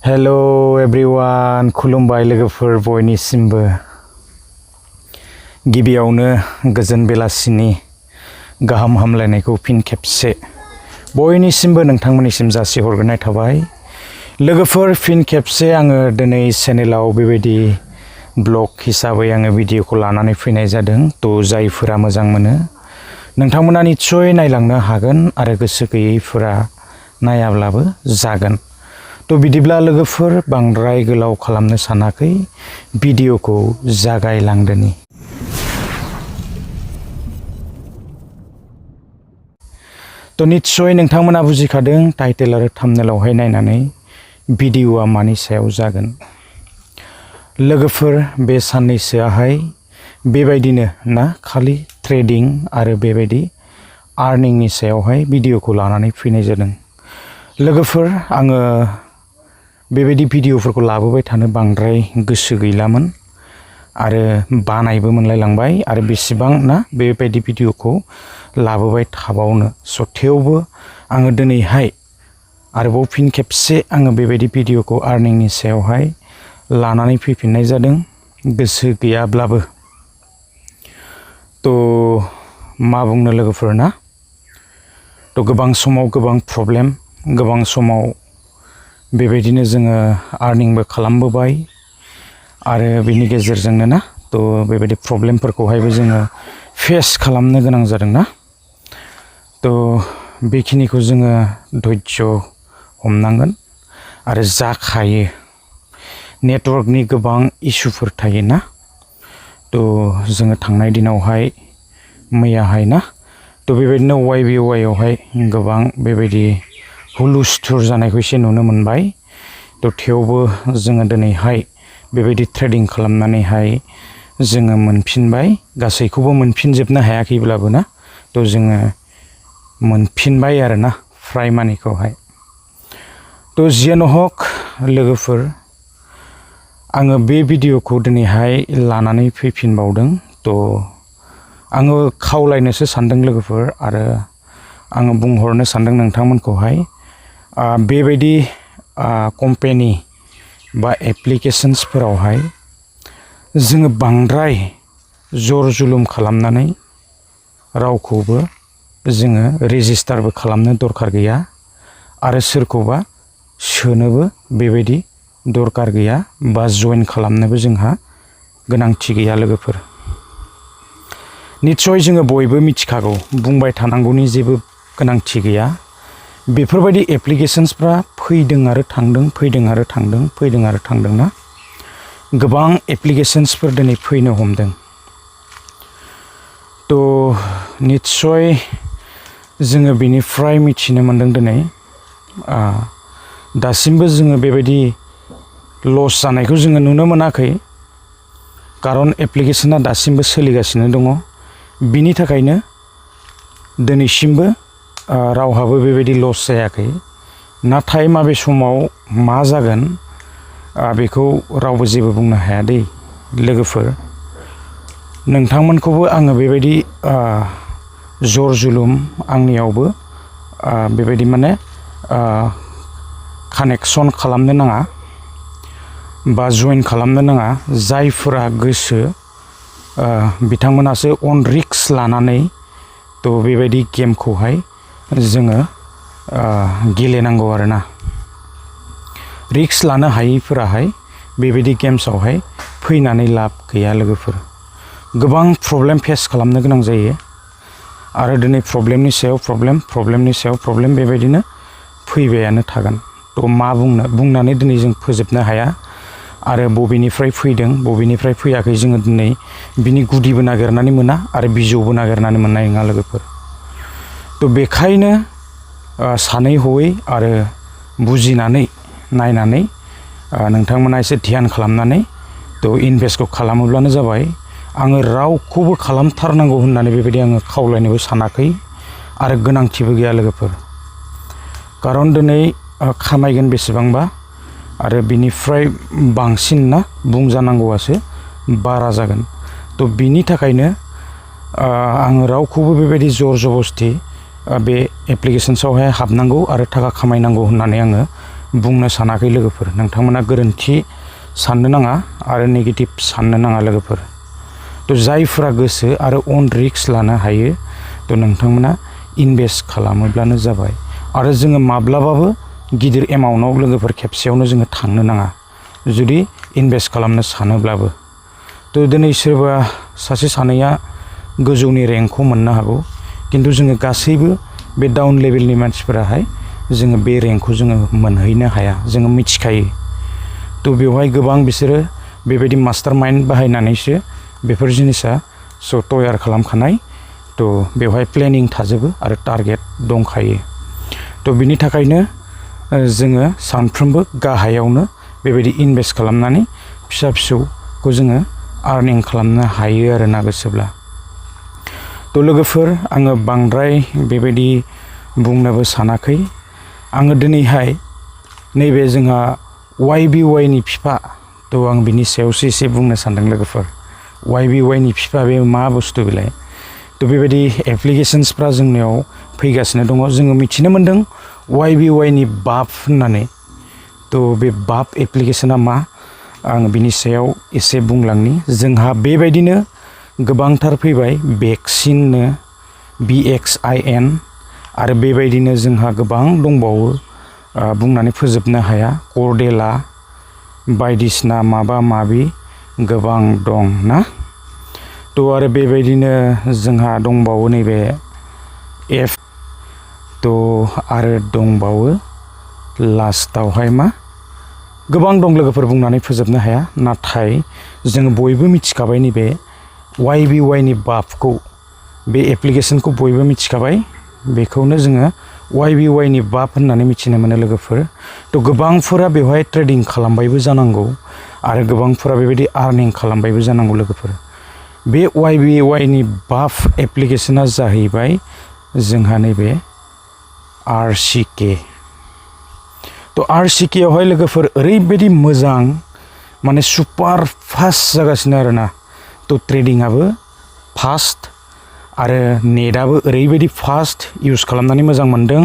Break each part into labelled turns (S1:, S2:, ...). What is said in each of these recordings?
S1: Hello everyone खुलुमबाय लोगोफोर बयनिसिमबो गिबियावनो गोजोन बेलासिनि गाहाम हामलायनायखौ फिन खेबसे बयनिसिमबो नोंथांमोननिसिम जासिहरग्रोनाय थाबाय। लोगोफोर फिन खेबसे आङो दिनै चेनेलाव बेबायदि ब्लग हिसाबै आङो भिडिअखौ लानानै फैनाय जादों। तो जायफोरा मोजां मोनो नोंथांमोना निस्सय नायलांनो हागोन आरो गोसो गैयैफोरा नायाब्लाबो जागोन। तो बिदिब्ला लोगोफोर बांद्राय गोलाव खालामनो सानाखै भिडिअखौ जागायलांदोनि। तो निस्सय नोंथांमोना बुजिखादों टाइटेल आरो थाम्बनेलावहाय नायनानै भिडिअआ मानि सायाव जागोन। लोगोफोर बे साननैसोआहाय बेबायदिनो ना खालि ट्रेडिं आरो बेबायदि आर्निंनि सायावहाय भिडिअखौ लानानै फैनाय जादों। लोगोफोर आङो बेबायदि भिडिअफोरखौ लाबोबाय थानो बांद्राय गोसो गैलामोन आरो बानायबो मोनलायलांबाय आरो बेसेबां ना बेबायदि भिडिअखौ लाबोबाय थाबावनो। स' थेवबो आङो दिनैहाय आरोबाव फिन खेबसे आङो बेबायदि भिडिअखौ आर्निंनि सायावहाय लानानै फैफिननाय जादों गोसो गैयाब्लाबो। तो मा बुंनो लोगोफोर ना, तो गोबां समाव गोबां प्रब्लेम, गोबां समाव बेबायदिनो जोङो आर्निंबो खालामबोबाय आरो बिनि गेजेरजोंनो ना तो बेबायदि प्रब्लेमफोरखौहायबो जोङो फेस खालामनो गोनां जादों ना। तो बेखिनिखौ जोङो धैर्य हमनांगोन आरो जाखायो। नेटवर्कनि गोबां इसुफोर थायोना। तो जोङो थांनाय दिनावहाय मैयाहाय ना तो बेबायदिनो YBY आवहाय गोबां बेबायदि हुलुस्थुर जानायखौ एसे नुनो मोनबाय। तो थेवबो जोङो दिनैहाय बेबायदि ट्रेडिं खालामनानैहाय जोङो मोनफिनबाय। गासैखौबो मोनफिनजोबनो हायाखैब्लाबो ना तो जोङो मोनफिनबाय आरोना फ्राय मानिखौहाय। तो जियानो हक लोगोफोर आङो बे भिडिअखौ दिनैहाय लानानै फैफिनबावदों। तो आङो खावलायनोसो सानदों लोगोफोर आरो आङो बुंहरनो सानदों नोंथांमोनखौहाय बेबायदि कम्पेनि बा एप्लिकेशन्सफोरावहाय जोङो बांद्राय जर जुलुम खालामनानै रावखौबो जोङो रेजिस्टारबो खालामनो दरखार गैया आरो सोरखौबा सोनोबो बेबायदि दरखार गैया बा जइन खालामनोबो जोंहा गोनांथि गैया लोगोफोर। निस्सय जोङो बयबो मिथिखागौ बुंबाय थानांगौनि जेबो गोनांथि गैया। बेफोरबायदि एप्लिकेशन्सफ्रा फैदों आरो थांदों, फैदों आरो थांदों, फैदों आरो थांदों ना। गोबां एप्लिकेशन्सफोर दिनै फैनो हमदों। तो निस्सय जोङो बेनिफ्राय मिथिनो मोनदों दिनै दासिमबो जोङो बेबायदि लस जानायखौ जोङो नुनो मोनाखै, खारन एप्लिकेशना दासिमबो सोलिगासिनो दङ। बिनि थाखायनो दिनैसिमबो रावहाबो बेबायदि लस जायाखै। नाथाय माबे समाव मा जागोन बेखौ रावबो जेबो बुंनो हाया दै लोगोफोर। नोंथांमोनखौबो आङो बेबायदि जर जुलुम आंनियावबो बेबायदि माने कानेक्सन खालामनो नाङा बा जइन खालामनो नाङा। जायफोरा गोसो बिथांमोनासो अन रिक्स लानानै तो बेबायदि गेमखौहाय जोङो गेलेनांगौ आरोना। रिक्स लानो हायैफोराहाय बेबायदि गेम्सआवहाय फैनानै लाब गैया लोगोफोर। गोबां प्रब्लेम फेस खालामनो गोनां जायो आरो दिनै प्रब्लेमनि सायाव प्रब्लेम, प्रब्लेमनि सायाव प्रब्लेम बेबायदिनो फैबायानो थागोन। तो मा बुंनानै दिनै जों फोजोबनो हाया आरो बबेनिफ्राय फैदों बबेनिफ्राय फैयाखै जोङो दिनै बिनि गुदिबो नागिरनानै मोना आरो बिजौबो नागिरनानै मोननाय नङा लोगोफोर। तो बेखायनो सानै हयै आरो बुजिनानै नायनानै नोंथांमोना एसे ध्यान खालामनानै तो इनभेस्टखौ खालामोब्लानो जाबाय। आङो रावखौबो खालामथारनांगौ होननानै बेबायदि आङो खावलायनोबो सानाखै आरो गोनांथिबो गैया लोगोफोर। खारन दिनै खामायगोन बेसेबांबा आरो बिनिफ्राय बांसिन ना बुंजानांगौआसो बारा जागोन। तो बिनि थाखायनो आङो रावखौबो बेबायदि जर जबस्थि बे एप्लिकेशन्सआवहाय हाबनांगौ आरो थाखा खामायनांगौ होननानै आङो बुंनो सानाखै लोगोफोर। नोंथांमोना गोरोन्थि साननो नाङा आरो नेगेटिभ साननो नाङा लोगोफोर। थ' जायफोरा गोसो आरो अन रिक्स लानो हायो थ' नोंथांमोना इनभेस्ट खालामोब्लानो जाबाय। आरो जोङो माब्लाबाबो गिदिर एमाउन्टआव लोगोफोर खेबसेयावनो जोङो थांनो नाङा जुदि इनभेस्ट खालामनो सानोब्लाबो। थ' दिनै सोरबा सासे सानैया गोजौनि रेंकखौ मोननो हागौ, खिन्थु जोङो गासैबो बे डाउन लेभेलनि मानसिफोराहाय जोङो बे रेंकखौ जोङो मोनहैनो हाया, जोङो मिथिखायो। थ' बेवहाय गोबां बिसोरो बेबायदि मास्टार माइन्ड बाहायनानैसो बेफोर जिनिसा तयार खालामखानाय। थ' बेवहाय प्लेनिं थाजोबो आरो टारगेट दंखायो। थ' बिनि थाखायनो जोङो सानफ्रोमबो गाहायावनो बेबायदि इनभेस्ट खालामनानै फिसा फिसौखौ जोङो आर्निं खालामनो हायो आरोना गोसोब्ला। थ' लोगोफोर आङो बांद्राय बेबायदि बुंनोबो सानाखै। आङो दिनैहाय नैबे जोंहा YBY बिफा, थ' आं बिनि सायावसो एसे बुंनो सानदों लोगोफोर। YBY बिफा बे मा बुस्थु बेलाय? थ' बेबायदि एप्लिकेशन्सफ्रा जोंनियाव फैगासिनो दङ। जोङो मिथिनो मोन्दों YBY बाप होननानै। थ' बे बाप एप्लिकेशना मा, आं बिनि सायाव एसे बुंलांनि। जोंहा बेबायदिनो गोबांथार फैबाय भेक्सिननो, VXIN, आरो बेबायदिनो जोंहा गोबां दंबावो, बुंनानै फोजोबनो हाया। कर्डेला बायदिसिना माबा माबि गोबां दं ना। थ' आरो बेबायदिनो जोंहा दंबावो नैबे थ' आरो दंबावो लास्टावहाय मा गोबां दं लोगोफोर, बुंनानै फोजोबनो हाया। नाथाय जोङो बयबो मिथिखाबाय नैबे YBY बापखौ, बे एप्लिकेशनखौ बयबो मिथिखाबाय। बेखौनो जोङो YBY बाप होननानै मिथिनो मोनो लोगोफोर। थ' गोबांफोरा बेवहाय ट्रेडिं खालामबायबो जानांगौ आरो गोबांफोरा बेबायदि आर्निं खालामबायबो जानांगौ लोगोफोर। बे YBY बाप एप्लिकेशना जाहैबाय जोंहा नैबे RCK। थ' RCK आवहाय लोगोफोर ओरैबायदि मोजां, माने सुपार फास्ट जागासिनो आरोना। थ' ट्रेडिंआबो फास्ट आरो नेटआबो ओरैबायदि फास्ट, इउज खालामनानै मोजां मोनदों।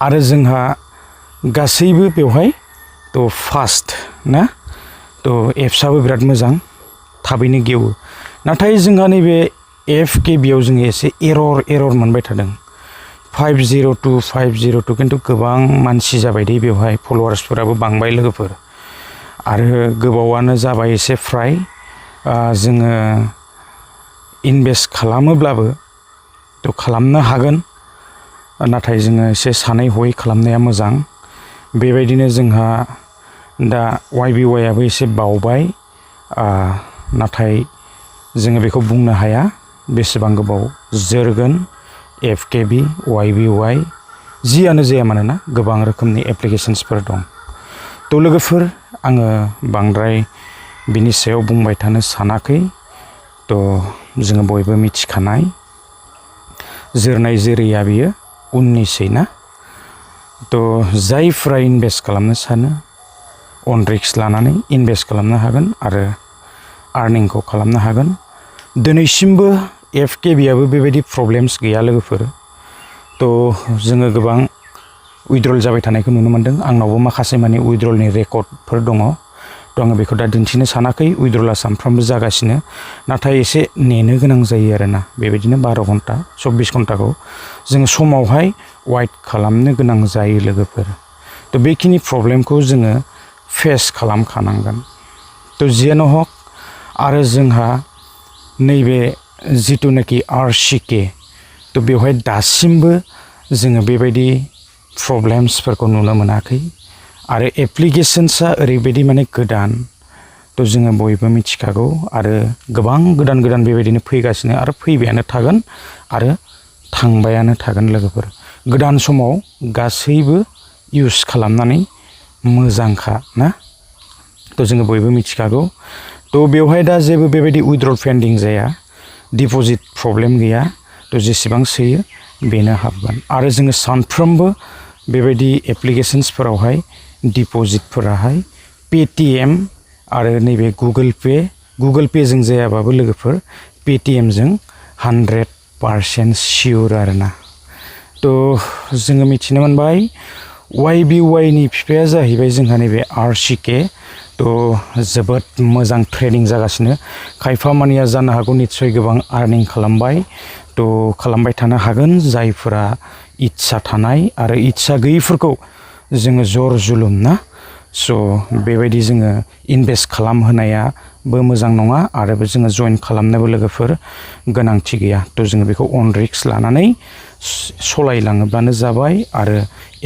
S1: आरो जोंहा गासैबो बेवहाय थ' फास्ट ना। थ' एप्सआबो बिराद मोजां, थाबैनो गेवो। नाथाय जोंहा नैबे FKB आव जोङो एसे एरर मोनबाय थादों। 502 खिन्थु गोबां मानसि जाबाय दे बेवहाय, फल'वार्सफोराबो बांबाय लोगोफोर। आरो गोबावानो जाबाय एसे फ्राय। जोङो इनभेस्ट खालामोब्लाबो थ' खालामनो हागोन, नाथाय जोङो एसे सानै हयै खालामनाया मोजां। बेबायदिनो जोंहा दा YBY आबो एसे बावबाय, नाथाय जोङो बेखौ बुंनो हाया बेसेबां गोबाव जोरगोन। FKB, YBY जियानो जाया मानोना गोबां रोखोमनि एप्लिकेशन्सफोर दं। थ' लोगोफोर आङो बांद्राय बिनि सायाव बुंबाय थानो सानाखै। थ' जोङो बयबो मिथिखानाय जोरनाय जोरैया बियो उननिसै ना। थ' जायफ्रा इनभेस्ट खालामनो सानो अन रिक्स लानानै इनभेस्ट खालामनो हागोन आरो आर्निंखौ खालामनो हागोन। दिनैसिमबो FKB आबो बेबायदि प्रब्लेम्स गैया लोगोफोर। थ' जोङो गोबां उइड्रल जाबाय थानायखौ नुनो मोन्दों। आंनावबो माखासे माने उइड्रलनि रेकर्डफोर दङ। थ' आङो बेखौ दा दिन्थिनो सानाखै। उइड्रला सानफ्रामबो जागासिनो, नाथाय एसे नेनो गोनां जायो आरोना। बेबायदिनो 12 घन्टा 24 घन्टाखौ जोङो समावहाय वाइट खालामनो गोनां जायो लोगोफोर। थ' बेखिनि प्रब्लेमखौ जोङो फेस खालामखानांगोन। थ' जियानो हक, आरो जोंहा नैबे जिथुनाखि RCK, थ' बेवहाय दासिमबो जोङो बेबायदि प्रब्लेम्सफोरखौ नुनो मोनाखै। आरो एप्लिकेशन्सआ ओरैबायदि माने गोदान, थ' जोङो बयबो मिथिखागौ। आरो गोबां गोदान गोदान बेबायदिनो फैगासिनो आरो फैबायानो थागोन आरो थांबायानो थागोन लोगोफोर। गोदान समाव गासैबो इउज खालामनानै मोजांखा ना। थ' जोङो बयबो मिथिखागौ। थ' बेवहाय दा जेबो बेबायदि उइड्रल पेन्डिं जाया, डिप'जिट प्रब्लेम गैया। थ' जेसेबां सोयो बेनो हाबगोन। आरो जोङो सानफ्रोमबो बेबायदि एप्लिकेशन्सफोरावहाय डिप'जिटफोराहाय पेटिएम आरो नैबे गुगोल पेजों जायाबाबो लोगोफोर पेटिएमजों 100% सियर आरोना। थ' जोङो मिथिनो मोनबाय YBY नि बिफाया जाहैबाय जोंहा नैबे RCK थ' जोबोद मोजां ट्रेडिं जागासिनो खायफा मानिया जानो हागौ निस्सय गोबां आर्निं खालामबाय थ' खालामबाय थानो हागोन जायफोरा इच्छा थानाय आरो इच्छा गैयैफोरखौ जोङो जर जुलुम ना स' बेबायदि जोङो इनभेस्ट खालामहोनायाबो मोजां नङा आरो जोङो जइन खालामनोबो लोगोफोर गोनांथि गैया थ' जोङो बेखौ अन रिक्स लानानै सलायलाङोब्लानो जाबाय आरो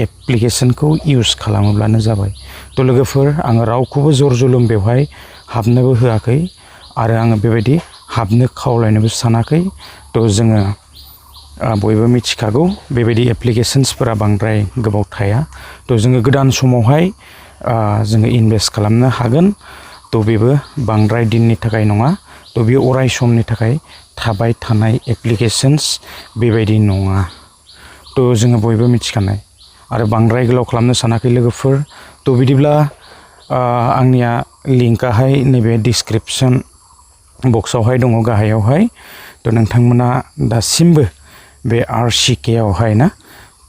S1: एप्लिकेशनखौ इउज खालामोब्लानो जाबाय थ' लोगोफोर आङो रावखौबो जर जुलुम बेवहाय हाबनोबो होआखै आरो आङो बेबायदि हाबनो खावलायनोबो सानाखै थ' जोङो बयबो मिथिखागौ बेबायदि एप्लिकेशन्सफोरा बांद्राय गोबाव थाया थ' जोङो गोदान समावहाय जोङो इनभेस्ट खालामनो हागोन थ' बेबो बांद्राय दिननि थाखाय नङा थ' बेयो अराय समनि थाखाय थाबाय थानाय एप्लिकेशन्स बेबायदि नङा थ' जोङो बयबो मिथिखानाय आरो बांद्राय गोलाव खालामनो सानाखै लोगोफोर थ' बिदिब्ला आंनिया लिंकाहाय नैबे डिसक्रिपसन बक्सआवहाय दङ गाहायावहाय थ' नोंथांमोना दासिमबो बे RCK आवहाय ना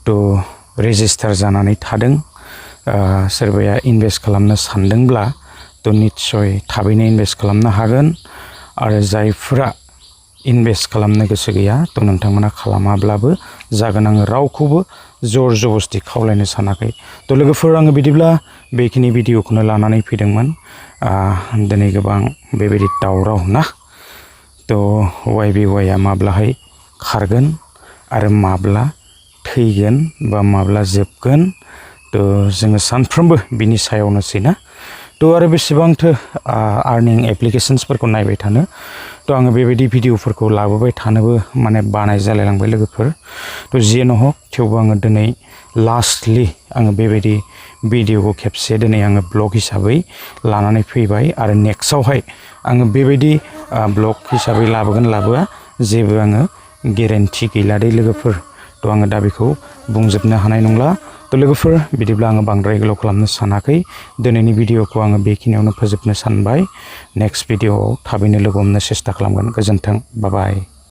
S1: थ' रेजिस्टार जानानै थादों सोरबाया इनभेस्ट खालामनो सानदोंब्ला थ' निस्सय थाबैनो इनभेस्ट खालामनो हागोन आरो जायफोरा इनभेस्ट खालामनो गोसो गैया थ' नोंथांमोना खालामाब्लाबो जागोन आङो रावखौबो जर जबस्ति खावलायनो सानाखै थ' लोगोफोर आङो बिदिब्ला बेखिनि भिडिअखौनो लानानै फैदोंमोन दिनै गोबां बेबायदि दावराव ना थ' YBY आ माब्लाहाय खारगोन आरो माब्ला थैगोन बा माब्ला जोबगोन थ' जोङो सानफ्रोमबो बिनि सायावनोसै ना थ' आरो बेसेबांथो आर्निं एप्लिकेशन्सफोरखौ नायबाय थानो थ' आङो बेबायदि भिडिअफोरखौ लाबोबाय थानोबो माने बानाय जालायलांबाय लोगोफोर थ' जियानो हक थेवबो आङो दिनै लास्टलि आङो बेबायदि भिडिअखौ खेबसे दिनै आङो ब्लग हिसाबै लानानै फैबाय आरो नेक्स्टआवहाय आङो बेबायदि ब्लग हिसाबै लाबोगोन लाबोआ जेबो आङो गेरेन्थि गैला दे लोगोफोर थ' आङो दा बेखौ बुंजोबनो हानाय नंला थ' लोगोफोर बिदिब्ला आङो बांद्राय गोलाव खालामनो सानाखै दिनैनि भिडिअखौ आङो बेखिनियावनो फोजोबनो सानबाय नेक्स्ट भिडिअआव थाबैनो लोगो हमनो सेस्था खालामगोन गोजोन्थों बाय बाय